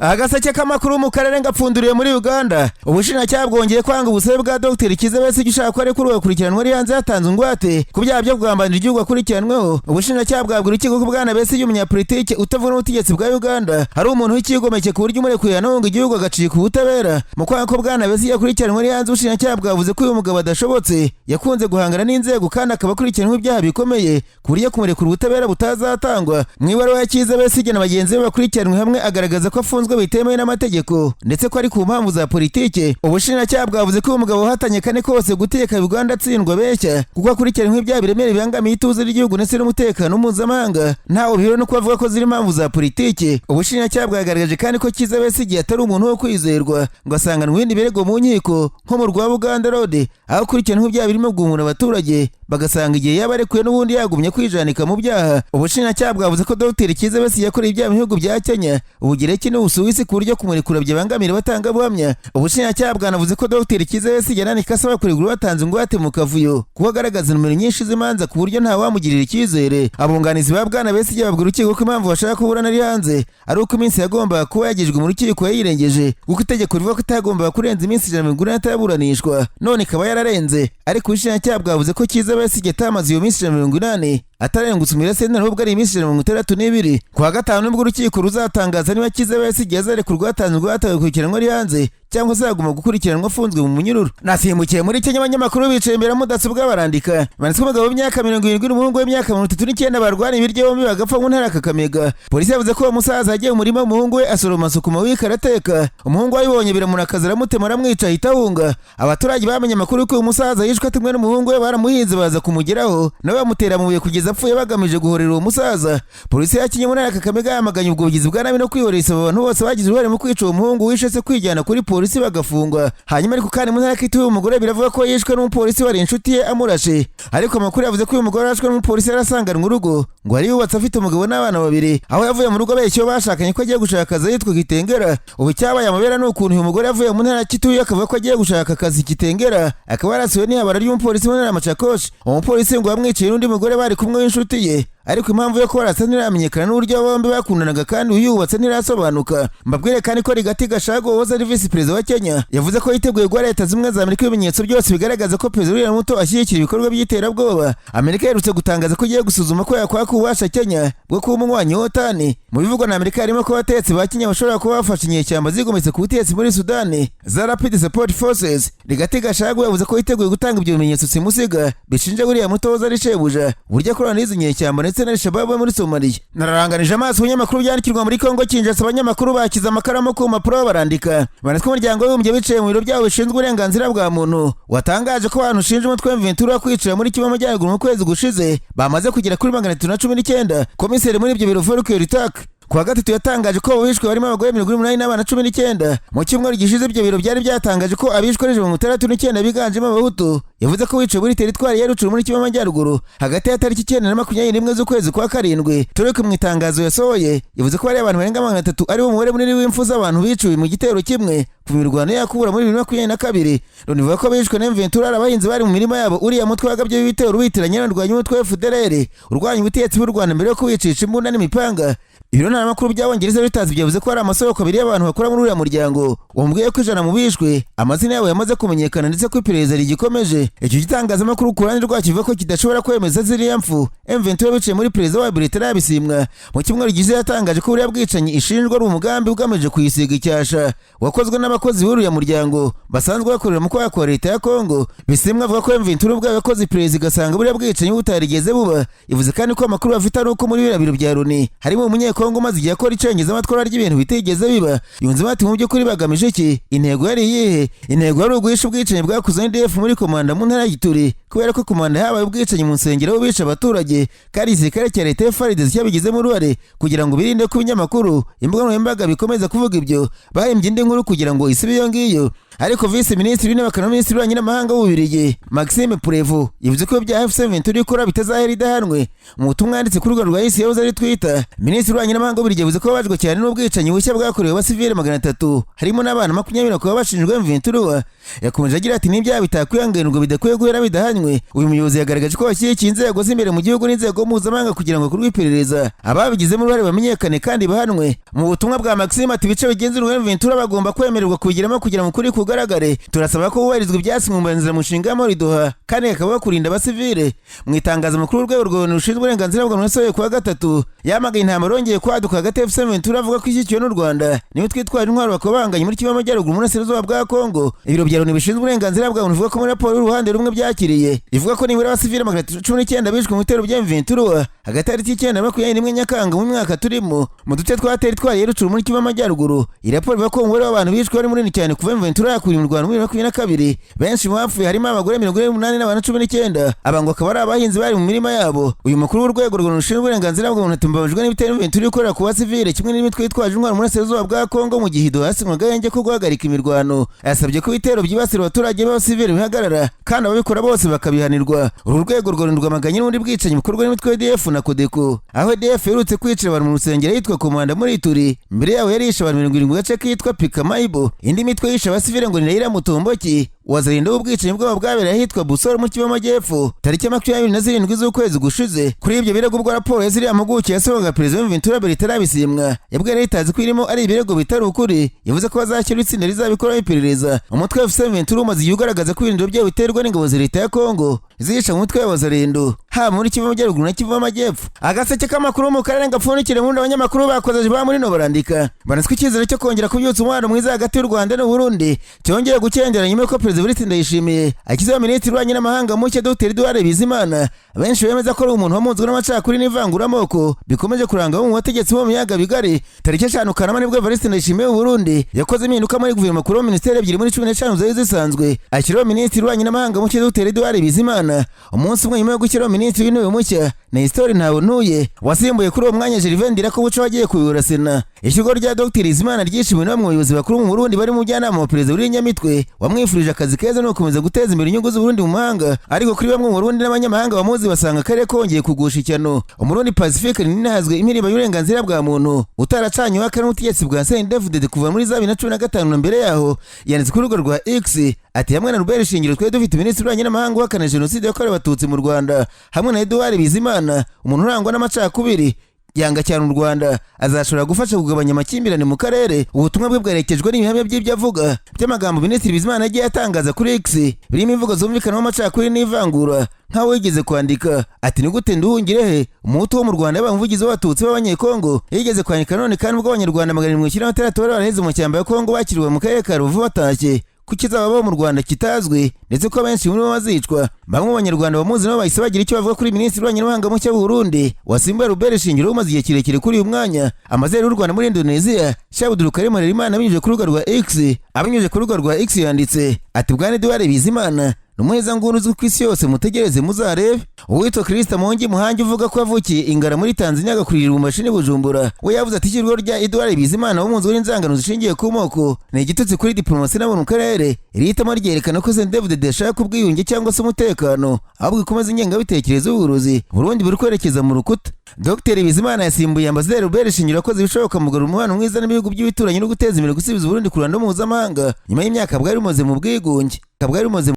Agaseke k'amakuru mu karere ngapfunduriye muri Uganda. Ubushinjacyaha bwongeye kwanga ubusabe bwa Dr Kizza Besigye ushaka ko arekurwa gakurikiranwa ari hanze yatanze ingwate ku byaha byo kugambanira igihugu akurikiranweho. Ubushinjacyaha bwabwira urukiko ko Bwana Besigye, umunyapolitike utavuga n'ubutegetsi bwa Uganda, hari umuntu w'icyigomeke ku buryo umurekuye yanahunga igihugu agacika ubutabera. Mu kwanga ko Bwana Besigye akurikiranwa ari hanze, ubushinjacyaha bwavuze ko uyu mugabo adashobotse, yakunze guhangana n'inzego kandi akaba akurikiranweho ibyaha bikomeye ku buryo kumurekura ubutabera butazatangwa. Mu ibaruwa ya Kizza Besigye na bagenzi be bakurikiranwe hamwe, agaragaza ko afunzwe bitemewe n'amategeko ndetse ko ari ku mpamvu za politike. Ubushinjacyaha bwavuze ko uyu mugabo wahatanye kane kose gutegeka Uganda atsindwa abeshya, kuko akurikiranweho ibyaha biremereye bibangamiye ituze ry'igihugu ndetse n'umutekano mpuzamahanga, ntawe bihura no kubavuga ko ziri impamvu za politike. Ubushinjacyaha bwagaragaje kandi ko Kizza Besigye atari umuntu wo kwizerwa, ngo asanganwe ibindi birego mu nkiko nko mu rwa Buganda Road, aho akurikiranweho ibyaha birimo guhumura abaturage, bagasanga igihe yaba arekuwe n'ubundi yagumye kwijanika mu byaha. Ubushinjacyaha bwavuze ko Dr Kizza Besigye yakoreye ibyaha mu bihugu bya Kenya, Ubugereki n'Ubusuwisi, ku buryo kumurekura byabangamira abatangabuhamya. Ubushinjacyaha bwanavuze ko Dr Kizza Besigye yanandika asaba kurekura batanze ingwate mu kavuyo, kuko agaragaza nomero nyinshi z'imanza ku buryo ntawamugirira icyizere. Abunganizi ba Bwana Besigye babwira urukiko ko impamvu bashaka kuburana ari hanze ari uko iminsi yagombaga kuba yagejejwe mu rukiko yayirengeje, kuko itegeko rivuga ko itagombaga kurenza iminsi 140 ataraburanishwa, none ikaba yararenze. Ariko ubushinjacyaha bwavuze ko Kizza Besigye atamaze iyo minsi 180 atarengutse umuriro sentare, ahubwo ari iminsi 162. Ku wa gatanu nibwo urukiko ruzatangaza niba Kizza Besigye azarekurwa hatanzwe ingwate agakurikiranwa ari hanze, cyangwa azaguma gukurikiranwa afunzwe mu munyururu. Nasimbukiye muri Kenya. Abanyamakuru bicaye imbere ya mudasobwa barandika. Banditswe umugabo w'imyaka 70 n'umuhungu w'imyaka 39 barwana ibiryo bombi bagapfa mu ntara ya Kakamega. Polisi yavuze ko uwo musaza yagiye mu murima w'umuhungu we, asoroma sukuma wiki arateka. Umuhungu wabibonye biramurakaza, aramutema, aramwica, ahita ahunga. Abaturage bamenye amakuru y'uko uyu musaza yishwe atumwe n'umuhungu we, baramuhinze baza kumugeraho, nawe bamutera amabuye kugeza apfuye, bagamije guhorera uwo musaza. Polisi ya Kenya mu ntara ya Kakamega yamaganye ubwo bugizi bwa nabi no kwihorera, isaba abantu bose bagize uruhare mu kwica uwo muhungu wishe se kwijyana kuri polisi bagafungwa. Hanyuma ariko kandi mu ntara ya Kitui, umugore biravuga ko yishwe n'umupolisi wari inshuti ye amurashe. Ariko amakuru yavuze ko uyu mugore yarashwe n'umupolisi yarasanganwe urugo, ngo yari yubatse afite umugabo n'abana babiri, aho yavuye mu rugo abeshya uwo bashakanye ko agiye gushaka akazi yitwa Kitengera. Ubu cyabaye amabera ni ukuntu uyu mugore yavuye mu ntara ya Kitui akavuga ko agiye gushaka akazi Kitengera, akaba yarasiwe n'ihabara ry'umupolisi mu ntara ya Machakos. Uwo mupolisi ngo yamwiciye n'undi mugore bari kumwe w'inshuti ye, ariko impamvu yo kubarasa ntiramenyekana n'uburyo bombi bakundanaga kandi uyubatse ntirasobanuka. Mbabwire kandi ko Rigathi Gachagua, wahoze ari visi perezida wa Kenya, yavuze ko yiteguye guha Leta Zimwe za Amerika ibimenyetso byose bigaragaza ko Perezida William Ruto ashyigikira ibikorwa by'iterabwoba. Amerika iherutse gutangaza ko igiye gusuzuma ko yakwaka ububasha Kenya bwo kuba umunywanyi w'OTAN. Mu bivugwa na Amerika harimo ko abategetsi ba Kenya bashobora kuba bafashe inyeshyamba zigometse ku butegetsi muri Sudani za Rapid Support Forces. Rigathi Gachagua yavuze ko yiteguye gutanga ibyo bimenyetso simusiga bishinja William Ruto wahoze ari shebuja uburyo akorana n'izi nyeshyamba ndetse na Al-Shabaab muri Somalia. Nararanganije amaso ibinyamakuru byandikirwa muri Kongo Kinshasa. Abanyamakuru bakize amakaramu ku mpapuro barandika. Banditswe Umuryango w'Abibumbye bicaye mu biro byabo bishinzwe uburenganzira bwa muntu watangaje ko abantu ushinja umutwe wa M23 kwicira muri Kivu Amajyaruguru mu kwezi gushize bamaze kugera kuri 319. Komiseri muri ibyo biro, Volker Turk, ku wa gatatu yatangaje ko abo bishwe barimo abagore 88 n'abana 19. Mu cyumweru gishize ibyo biro byari byatangaje ko abishwe ari 69 biganjemo Abahutu. Yavuze ko biciwe muri teritwari ya Rutshuru muri Kivu Amajyaruguru hagati ya tariki 9 na 21 z'ukwezi kwa karindwi. Tureke mu itangazo yasohoye yavuze ko hari abantu barenga 300, ariwo mubare munini w'impfu z'abantu biciwe mu gitero kimwe ku mirwano yakubura muri 2022. Loni ivuga ko bishwe na M23 ari abahinzi bari mu mirima yabo. Uriya mutwe wagabye w'ibitero witiranya n'abarwanya umutwe wa FDLR urwanya ubutegetsi bw'u Rwanda mbere yo kubicisha imbunda n'imipanga. Ibiro ntaramakuru by'Abongereza Reuters byavuze ko hari amasoko abiri y'abantu bakora muri uriya muryango wambwiye ko 100 mu bishwe amazina yabo yamaze kumenyekana, ndetse ko iperereza rigikomeje. Icyo gitangazamakuru ku ruhande rwacyo kivuga ko kidashobora kwemeza ziriya mfu. M23 biciye muri perezida wa Bertrand Bisimwa, mu cyumweru gishize yatangaje ko buriya bwicanyi ishinjwa ari umugambi ugamije kuyisiga icyasha wakozwe n'abakozi b'uriya muryango basanzwe bakorera mu kwaha kwa leta ya Kongo. Bisimwa avuga ko M23 ubwayo yakoze iperereza igasanga buriya bwicanyi butarigeze buba. Yavuze kandi ko amakuru bafite ari uko muri biriya biro bya Loni harimo umunyekongo umaze igihe akora icengezamatwara ry'ibintu bitigeze biba. Yunzemo ati: "Mu by'ukuri bagamije iki? Intego yari iyihe?" Intego yari uguhisha ubwicanyi bwakozwe na ADF muri Komanda mu ntara ya Ituri, kubera ko Komanda habaye ubwicanyi mu nsengero aho bica abaturage kandi igisirikare cya leta FARDC cyabigizemo uruhare. Kugira ngo birinde ko ibinyamakuru, imbuga nkoranyambaga bikomeza kuvuga ibyo, bahimbye indi nkuru kugira ngo isibe iyo ngiyo. Ariko Vice Minisitiri w'Intebe akaba na Minisitiri w'Ububanyi n'Amahanga w'Ububiligi, Maxime Prévost, yavuze ko ibyaha AFC/M23 ikora bitazahera idahanwe. Mu butumwa yanditse ku rubuga rwa X yahoze ari Twitter, Minisitiri w'Ububanyi n'Amahanga w'Ububiligi yavuze ko babajwe cyane n'ubwicanyi bushya bwakorewe abasivile 300, harimo n'abana 20, bakaba bashinjwa M23. Yakomeje agira ati: "N'ibyaha bitakwihanganirwa, bidakwiye guhera bidahanywe." Uyu muyobozi yagaragaje ko bashyigikiye inzego z'imbere mu gihugu n'inzego mpuzamahanga kugira ngo hakorwe iperereza, ababigizemo uruhare bamenyekane kandi bahanwe. Mu butumwa bwa Maxime ati: "Ibice bigenzurwa M23 bagomba kwemererwa kubigiramo kugira ngo ukuri kugaragare. Turasaba ko hubahirizwa ibyasinywe mu nzira mushinga y'amahoro i Doha, kandi hakaba kurinda abasivile." Mu itangazo mukuru w'urwego rwa ONU rushinzwe uburenganzira bwa muntu yasohoye kuwa gatatu, yamagaye intambara yongeye kwaduka hagati ya AFC/M23 avuga ko ishyigikiwe n'u Rwanda n'imitwe itwara intwaro, bakaba bahanganye muri Kivu y'Amajyaruguru mu burasirazuba bwa Kongo. Ibiro bya Loni bishinzwe uburenganzira bwa muntu bivuga ko muri raporo y'uruhande rumwe byakiriye ivuga ko nibura abasivile 319 bishwe mu bitero bya M23 hagati ya tariki 9 na 21 Nyakanga mu mwaka turimo, mu duce twa teritwari ya Rutshuru muri Kivu y'Amajyaruguru. Iyi raporo ivuga ko umubare w'abantu bishwe wari munini cyane kuva M23 yakuriye mu Rwanda muri 2022. Benshi mu bapfuye harimo abagore 48 n'abantu 19, aba ngo akaba ari abahinzi bari mu mirima yabo. Uyu mukuru w'urwego rwa rushinzwe uburenganzira bwa muntu ati: "Mbabajwe n'ibitero M23 ikorera ku basivile kimwe n'imitwe yitwaje intwaro mu burasirazuba bwa Kongo, mu gihe hasinywe agahenge ko guhagarika imirwano." Yasabye ko ibitero byibasira abaturage b'abasivile bihagarara kandi ababikora bose bakabihanirwa. Uru rwego rwamaganye n'ubundi bwicanyi bukorwa n'imitwe ya ADF na Codeco, aho ADF iherutse kwicira abantu mu rusengero yitwa Komanda muri Ituri. Mbere yaho yari yishe abantu 70 mu gace kitwa Pikamaibo. Indi mitwe yishe abasivile ngo ni Raila Mutomboki wazarinda ubwicanyi bwabo bwabereye ahitwa Busoro mu Kivu y'Amajyepfo tariki 27 z'ukwezi gushize. Kuri ibyo birego, ubwo raporo ya ziriya mpuguke yasohoraga, perezida M23 Bertrand Bisimwa yabwiye Reuters ko irimo ari ibirego bitari ukuri. Yavuze ko bazashyira itsinda rizabikoraho iperereza. Umutwe wa AFC/M23 umaze igihe ugaragaza ko ibirindiro byawo biterwa n'ingabo za leta ya Kongo zihisha mu mutwe w'Abazarendo, haba muri Kivu y'Amajyaruguru na Kivu y'Amajyepfo. Agaseke k'amakuru mu karere gapfundikire mu abanyamakuru bakoze ba muri no barandika banaswe icyizere cyo kongera kubyutsa umubano mwiza hagati y'u Rwanda n'u Burundi cyongeye gukendera nyuma y'uko Perezida Evariste Ndayishimiye ashyizeho Minisitiri w'Ububanyi n'Amahanga mushya, Dr Edouard Bizimana, benshi bemeza ko ari umuntu wamunzwe n'amacakubiri n'ivanguramoko bikomeje kuranga bamwe mu bategetsi bo mu biyaga bigari. Tariki 5 Kanama nibwo Evariste Ndayishimiye w'u Burundi yakoze impinduka muri guverinoma, kuri minisiteri ebyiri muri 15 zari zisanzwe, ashyiraho Minisitiri w'Ububanyi n'Amahanga mushya, Dr Edouard Bizimana. Umunsi umwe nyuma yo gushyiraho Minisitiri w'Intebe mushya, Nestor Ntawontuye wasimbuye kuri uwo mwanya Gervais Ndirakobuca wagiye kuyobora Sena. Ishyirwa rya Dr Bizimana ryishimiwe na bamwe mu bayobozi bakuru mu Burundi bari mu mujyanama wa Perezida Willy Nyamitwe, wamwifurije akazi keza no gukomeza guteza imbere inyungu z'Uburundi mu mahanga. Ariko kuri bamwe mu Burundi n'abanyamahanga bamuzi, basanga akarere kongeye kugusha ishyano. Umurundi Pacifique Ninahazwe, impirimbanyi y'uburenganzira bwa muntu utaracanye uwaka n'ubutegetsi bwa CNDD-FDD kuva muri za 2015 na mbere yaho, yanditse ku rubuga rwa X ati: "Hamwe na Robert Shingiro twari dufite Minisitiri w'Ububanyi n'Amahanga uhakana jenoside yakorewe Abatutsi mu Rwanda. Hamwe na Edouard Bizimana, umuntu urangwa n'amacakubiri yanga cyane u Rwanda, azashobora gufasha kugabanya amakimbirane mu karere." Ubutumwa bwe bwerekejwe n'ibihamya by'ibyo avuga by'amagambo Minisitiri Bizimana yagiye atangaza kuri X, birimo imvugo zumvikanamo amacakubiri n'ivangura, nk'aho yigeze kwandika ati: "Ni gute Nduhungirehe, Umuhutu wo mu Rwanda, yabaye umuvugizi w'Abatutsi b'Abanyekongo?" Yigeze kwandika none kandi ubwo Abanyarwanda 796 bari baraheze mu mashyamba ya Kongo bakiriwe mu karere ka Rubavu batashye, ko ikizaba mu Rwanda kitazwi, ndetse ko abenshi muri bo bazicwa. Bamwe mu Banyarwanda bamuzi nabo bahise bagira icyo bavuga kuri Minisitiri w'Ububanyi n'Amahanga mushya w'u Burundi wasimbuye Robert Shingiro umaze igihe kirekire kuri uyu mwanya. Ambasaderi w'u Rwanda muri Indonesia, Sheikh Abdul Karim Harerimana, abinyujije ku rubuga rwa X yanditse ati: "Bwana Edouard Bizimana ni umuhezanguni uzwi ku isi yose, mutegereze muzarebe." Uwitwa Christa Mongi Muhangi, uvuga ko yavukiye Ingara muri Tanzania agakurira mu mashini Bujumbura, we yavuze ati: "Ishyirwaho rya Edouard Bizimana w'umunzi w'inzangano zishingiye ku moko ni igitutsi kuri diplomasi n'abantu mu karere. Iri hitamo ryerekana ko CNDD-FDD ashaka ubwiyunge cyangwa se umutekano, ahubwo ikomeza ingengabitekerezo y'uburozi. Burundi buri kwerekeza mu rukuta." Dr Bizimana yasimbuye Ambasaderi Robert Shingiro yakoze ibishoboka mu kugarura umubano mwiza n'ibihugu by'ibituranyi no guteza imbere gusubiza Uburundi ku ruhando mpuzamahanga nyuma y'imyaka bwari bumaze mu bwigunge bwari bumaze.